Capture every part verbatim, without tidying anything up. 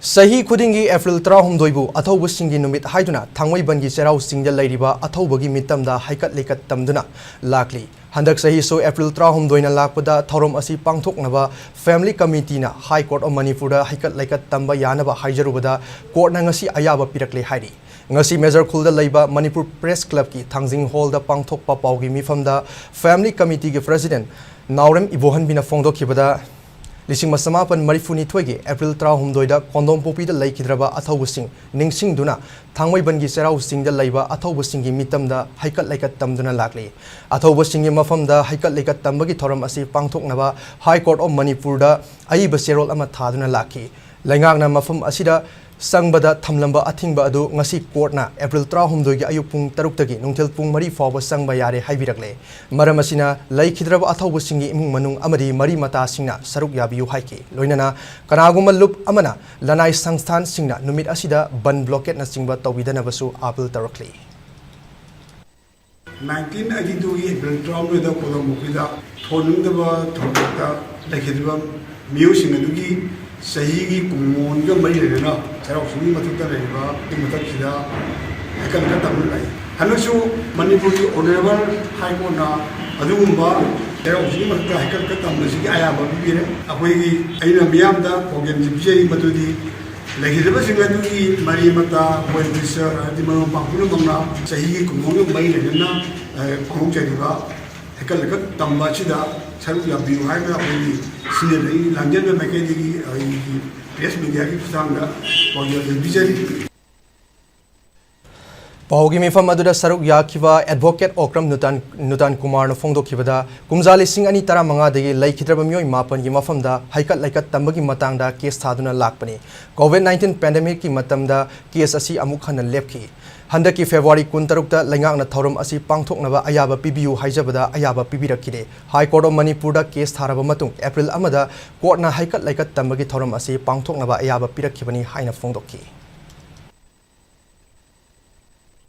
ꯆꯍꯤ ꯈꯨꯗꯤꯡꯒꯤ ꯑꯦꯄ꯭ꯔꯤꯜ ꯇꯔꯥꯍꯨꯝꯗꯣꯏꯕꯨ ꯑꯊꯧꯕꯁꯤꯡꯒꯤ ꯅꯨꯃꯤꯠ ꯍꯥꯏꯗꯨꯅ ꯊꯥꯡꯃꯩꯕꯟꯒꯤ ꯆꯩꯔꯥꯎ ꯆꯤꯡꯗ ꯂꯩꯔꯤꯕ ꯑꯊꯧꯕꯒꯤ ꯃꯤꯇꯝꯗ ꯍꯩꯀꯠ ꯂꯩꯀꯠ ꯇꯝꯗꯨꯅ ꯂꯥꯛꯂꯤ꯫ ꯍꯟꯗꯛ ꯆꯍꯤꯁꯨ ꯑꯦꯄ꯭ꯔꯤꯜ ꯇꯔꯥꯍꯨꯝꯗꯣꯏꯅ ꯂꯥꯛꯄꯗ ꯊꯧꯔꯝ ꯑꯁꯤ ꯄꯥꯡꯊꯣꯛꯅꯕ Family Committeeꯅ High Court of Manipurꯗ ꯍꯩꯀꯠ ꯂꯩꯀꯠ ꯇꯝꯕ ꯌꯥꯅꯕ ꯍꯥꯏꯖꯔꯨꯕꯗ ꯀꯣꯔꯠꯅ ꯉꯁꯤ ꯑꯌꯥꯕ ꯄꯤꯔꯛꯂꯦ ꯍꯥꯏꯔꯤ꯫ ꯉꯁꯤ ꯃꯦꯖꯔ ꯈꯨꯜꯗ ꯂꯩꯕ ꯃꯅꯤꯄꯨꯔ ꯄ꯭ꯔꯦꯁ ꯀ꯭ꯂꯕꯀꯤ ꯊꯥꯡꯖꯤꯡ ꯍꯣꯜꯗ ꯄꯥꯡꯊꯣꯛꯄ ꯄꯥꯎꯒꯤ ꯃꯤꯐꯝꯗ Family Committeeꯒꯤ ꯄ꯭ꯔꯦꯁꯤꯗꯦꯟꯠ ꯅꯥꯎꯔꯦꯝ ꯏꯕꯣꯍꯟꯕꯤꯅ ꯐꯣꯡꯗꯣꯛꯈꯤꯕꯗ, ꯂꯤꯁꯤꯡ ꯑꯃ ꯆꯃꯥꯄꯟ ꯃꯔꯤꯐꯨꯅꯤꯊꯣꯏꯒꯤ ꯑꯦꯄ꯭ꯔꯤꯜ ꯇꯔꯥꯍꯨꯝꯗꯣꯏꯗ ꯀꯣꯟꯗꯣꯝꯄꯣꯛꯄꯤꯗ ꯂꯩꯈꯤꯗ꯭ꯔꯕ ꯑꯊꯧꯕꯁꯤꯡ ꯅꯤꯡꯁꯤꯡꯗꯨꯅ ꯊꯥꯡꯃꯩꯕꯟꯒꯤ ꯆꯩꯔꯥꯎ ꯆꯤꯡꯗ ꯂꯩꯕ ꯑꯊꯧꯕꯁꯤꯡꯒꯤ ꯃꯤꯇꯝꯗ ꯍꯩꯀꯠ ꯂꯩꯀꯠ ꯇꯝꯗꯨꯅ ꯂꯥꯛꯂꯤ꯫ ꯑꯊꯧꯕꯁꯤꯡꯒꯤ ꯃꯐꯝꯗ ꯍꯩꯀꯠ ꯂꯩꯀꯠ ꯇꯝꯕꯒꯤ ꯊꯧꯔꯝ ꯑꯁꯤ ꯄꯥꯡꯊꯣꯛꯅꯕ High Court of Manipurꯗ ꯑꯏꯕ ꯆꯦꯔꯣꯜ ꯑꯃ ꯊꯥꯗꯨꯅ ꯂꯥꯛꯈꯤ꯫ ꯂꯩꯉꯥꯛꯅ ꯃꯐꯝ ꯑꯁꯤꯗ ꯆꯪꯕꯗ ꯊꯝꯂꯝꯕ ꯑꯊꯤꯡꯕ ꯑꯗꯨ ꯉꯁꯤ ꯀꯣꯔꯠꯅ ꯑꯦꯄ꯭ꯔꯤꯜ ꯇꯔꯥꯍꯨꯝꯗꯣꯏꯒꯤ ꯑꯌꯨꯛ ꯄꯨꯡ ꯇꯔꯨꯛꯇꯒꯤ ꯅꯨꯡꯊꯤꯜ ꯄꯨꯡ ꯃꯔꯤ ꯐꯥꯎꯕ ꯆꯪꯕ ꯌꯥꯔꯦ ꯍꯥꯏꯕꯤꯔꯛꯂꯦ꯫ ꯃꯔꯝ ꯑꯁꯤꯅ ꯂꯩꯈꯤꯗ꯭ꯔꯕ ꯑꯊꯧꯕꯁꯤꯡꯒꯤ ꯏꯃꯨꯡ ꯃꯅꯨꯡ ꯑꯃꯗꯤ ꯃꯔꯤ ꯃꯇꯥꯁꯤꯡꯅ ꯁꯔꯨꯛ ꯌꯥꯕꯤꯌꯨ ꯍꯥꯏꯈꯤ꯫ ꯂꯣꯏꯅꯅ ꯀꯅꯥꯒꯨꯝꯕ ꯂꯨꯞ ꯑꯃꯅ ꯂꯅꯥꯏ ꯁꯪꯁꯊꯥꯟꯁꯤꯡꯅ ꯅꯨꯃꯤꯠ ꯑꯁꯤꯗ ꯕꯟ ꯕ꯭ꯂꯣꯀꯦꯠꯅꯆꯤꯡꯕ ꯇꯧꯕꯤꯗꯅꯕꯁꯨ ꯑꯥꯄꯤꯜ ꯇꯧꯔꯛꯂꯤ꯫ ꯅꯥꯏꯟꯇꯤꯟ ꯑꯩꯠꯇꯤ ꯇꯨꯒꯤ ꯑꯦꯄ꯭ꯔꯤꯜ ꯇꯔꯥꯍꯨꯝꯗꯣꯏꯗ ꯀꯣꯟꯗꯣꯝꯄꯣꯛꯄꯤꯗ ꯊꯣꯟꯅꯤꯡꯗꯕ ꯊꯧꯗꯣꯛꯇ ꯂꯩꯈꯤꯗ꯭ꯔꯤꯕ ꯃꯤꯑꯣꯏꯁꯤꯡ ꯑꯗꯨꯒꯤ ꯆꯍꯤꯒꯤ ꯀꯨꯝꯑꯣꯟꯒ ꯃꯔꯤ ꯂꯩꯅꯅ ꯆꯩꯔꯥꯎ ꯆꯤꯡꯒꯤ ꯃꯊꯛꯇ ꯂꯩꯔꯤꯕ ꯆꯤꯡ ꯃꯊꯛꯁꯤꯗ ꯍꯩꯀꯠ ꯂꯩꯀꯠ ꯇꯝꯗꯨꯅ ꯂꯥꯛꯏ꯫ ꯍꯟꯗꯛꯁꯨ ꯃꯅꯤꯄꯨꯔꯒꯤ ꯑꯣꯅꯔꯦꯕꯜ ꯍꯥꯏ ꯀꯣꯔꯠꯅ ꯑꯗꯨꯒꯨꯝꯕ ꯆꯩꯔꯥꯎ ꯆꯤꯡꯒꯤ ꯃꯊꯛꯇ ꯍꯩꯀꯠ ꯂꯩꯀꯠ ꯇꯝꯕꯁꯤꯒꯤ ꯑꯌꯥꯕ ꯄꯤꯕꯤꯔꯦ꯫ ꯑꯩꯈꯣꯏꯒꯤ, ꯑꯩꯅ ꯃꯤꯌꯥꯝꯗ ꯄꯥꯎꯖꯦꯜꯁꯤ ꯄꯤꯖꯔꯤ ꯃꯗꯨꯗꯤ ꯂꯩꯈꯤꯗꯕꯁꯤꯡ ꯑꯗꯨꯒꯤ ꯃꯔꯤ ꯃꯇꯥ, well wisher, ꯍꯥꯏꯗꯤ ꯃꯔꯨꯞ ꯃꯄꯥꯡ ꯄꯨꯝꯅꯃꯛꯅ ꯆꯍꯤꯒꯤ ꯀꯨꯟꯃꯉꯥꯒ ꯃꯔꯤ ꯂꯩꯅꯅ, ꯑ, ꯄꯥꯡꯊꯣꯛꯆꯔꯤꯕ ꯍꯩꯀꯠ ꯂꯩꯀꯠ ꯇꯝꯕ ꯑꯁꯤꯗ ꯁꯔꯨꯛ ꯌꯥꯕꯤꯌꯨ ꯍꯥꯏꯅ ꯑꯩꯈꯣꯏꯒꯤ ꯁꯤꯅꯦꯗꯒꯤ ꯂꯥꯡꯖꯦꯟꯕ ꯃꯥꯏꯀꯩꯗꯒꯤ ꯑꯩꯒꯤ ꯄ꯭ꯔꯦꯁ ꯃꯦꯗꯤꯌꯥꯒꯤ ꯈꯨꯠꯊꯥꯡꯗ ꯄꯥꯎꯖꯦꯜ ꯑꯗꯨ ꯄꯤꯖꯔꯤ꯫ ꯄꯥꯎꯒꯤ ꯃꯤꯐꯝ ꯑꯗꯨꯗ ꯁꯔꯨꯛ ꯌꯥꯈꯤꯕ ꯑꯦꯗꯚꯣꯀꯦꯠ ꯑꯣꯀ꯭ꯔꯝ ꯅꯨꯇꯥꯟ, ꯅꯨꯇꯥꯟ ꯀꯨꯃꯥꯔꯅ ꯐꯣꯡꯗꯣꯛꯈꯤꯕꯗ, ꯀꯨꯝꯖꯥ ꯂꯤꯁꯤꯡ ꯑꯅꯤ ꯇꯔꯥꯃꯉꯥꯗꯒꯤ ꯂꯩꯈꯤꯗ꯭ꯔꯕ ꯃꯤꯑꯣꯏ ꯃꯥꯄꯟꯒꯤ ꯃꯐꯝꯗ ꯍꯩꯀꯠ ꯂꯩꯀꯠ ꯇꯝꯕꯒꯤ ꯃꯇꯥꯡꯗ ꯀꯦꯁ ꯊꯥꯗꯨꯅ ꯂꯥꯛꯄꯅꯤ꯫ ꯀꯣꯚꯤꯗ ꯅꯥꯏꯟꯇꯤꯟ ꯄꯦꯟꯗꯦꯃꯤꯛꯀꯤ ꯃꯇꯝꯗ ꯀꯦꯁ ꯑꯁꯤ ꯑꯃꯨꯛ ꯍꯟꯅ ꯂꯦꯞꯈꯤ꯫ ꯍꯟꯗꯛꯀꯤ ꯐꯦꯕ꯭ꯔꯨꯋꯥꯔꯤ ꯀꯨꯟꯇꯔꯨꯛꯇ ꯂꯩꯉꯥꯛꯅ ꯊꯧꯔꯝ ꯑꯁꯤ ꯄꯥꯡꯊꯣꯛꯅꯕ ꯑꯌꯥꯕ ꯄꯤꯕꯤꯌꯨ ꯍꯥꯏꯖꯕꯗ ꯑꯌꯥꯕ ꯄꯤꯕꯤꯔꯛꯈꯤꯗꯦ꯫ ꯍꯥꯏ ꯀꯣꯔꯠ ꯑꯣꯐ ꯃꯅꯤꯄꯨꯔꯗ ꯀꯦꯁ ꯊꯥꯔꯕ ꯃꯇꯨꯡ ꯑꯦꯄ꯭ꯔꯤꯜ ꯑꯃꯗ ꯀꯣꯔꯠꯅ ꯍꯩꯀꯠ ꯂꯩꯀꯠ ꯇꯝꯕꯒꯤ ꯊꯧꯔꯝ ꯑꯁꯤ ꯄꯥꯡꯊꯣꯛꯅꯕ ꯑꯌꯥꯕ ꯄꯤꯔꯛꯈꯤꯕꯅꯤ ꯍꯥꯏꯅ ꯐꯣꯡꯗꯣꯛꯈꯤ꯫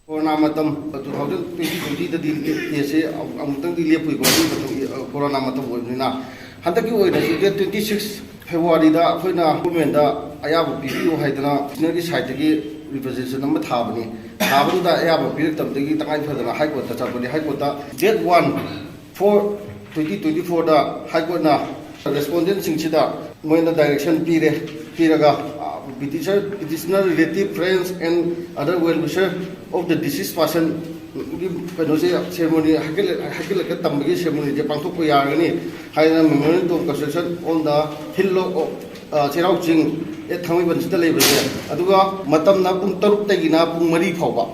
ꯀꯣꯔꯣꯅꯥ ꯃꯇꯝ, two thousand twenty twentyꯗꯗꯤ ꯀꯦꯁꯁꯦ ꯑꯃꯨꯛꯇꯪꯗꯤ ꯂꯦꯞꯄꯨꯏꯀꯣ, ꯑꯗꯨꯒꯤ ꯃꯇꯝ, ꯀꯣꯔꯣꯅꯥ ꯃꯇꯝ ꯑꯣꯏꯕꯅꯤꯅ꯫ ꯍꯟꯗꯛꯀꯤ ꯑꯣꯏꯅꯁꯨ date twenty six Februaryꯗ ꯑꯩꯈꯣꯏꯅ governmentꯗ ꯑꯌꯥꯕ ꯄꯤꯕꯤꯌꯨ ꯍꯥꯏꯗꯅ ꯄꯤꯇꯤꯁꯅꯔꯒꯤ ꯁꯥꯏꯠꯇꯒꯤ ꯔꯤꯄ꯭ꯔꯖꯦꯟꯇꯦꯁꯟ ꯑꯃ ꯊꯥꯕꯅꯤ꯫ ꯊꯥꯕꯗꯨꯗ ꯑꯌꯥꯕ ꯄꯤꯔꯛꯇꯕꯗꯒꯤ ꯇꯉꯥꯏ ꯐꯗꯅ ꯍꯥꯏ ꯀꯣꯔꯠꯇ ꯆꯠꯄꯅꯤ꯫ ꯍꯥꯏ ꯀꯣꯔꯠꯇ date one four twenty twenty ꯐꯣꯔꯗ ꯍꯥꯏ ꯀꯣꯔꯠꯅ ꯔꯦꯁꯄꯣꯟꯗꯦꯟꯁꯤꯡꯁꯤꯗ ꯃꯣꯏꯅ ꯗꯥꯏꯔꯦꯛꯁꯟ ꯄꯤꯔꯦ꯫ ꯄꯤꯔꯒ petitioner petitioner relative friends and other well wisher of the deceased ꯄꯥꯔꯁꯟꯒꯤ ꯀꯩꯅꯣꯁꯦ ꯁꯦꯔꯃꯣꯅꯤ ꯍꯥꯏꯀꯠꯂꯛ ꯍꯥꯏꯀꯠꯂꯛꯀ ꯇꯝꯕꯒꯤ ꯁꯦꯔꯃꯣꯅꯤꯁꯦ ꯄꯥꯡꯊꯣꯛꯄ ꯌꯥꯔꯒꯅꯤ ꯍꯥꯏꯗꯅ memorandum of concession on the hill of Cheiraoching eight ꯊꯥꯡꯃꯩꯕꯟꯁꯤꯗ ꯂꯩꯕꯁꯦ꯫ ꯑꯗꯨꯒ ꯃꯇꯝꯅ ꯄꯨꯡ ꯇꯔꯨꯛꯇꯒꯤꯅ ꯄꯨꯡ ꯃꯔꯤ ꯐꯥꯎꯕ꯫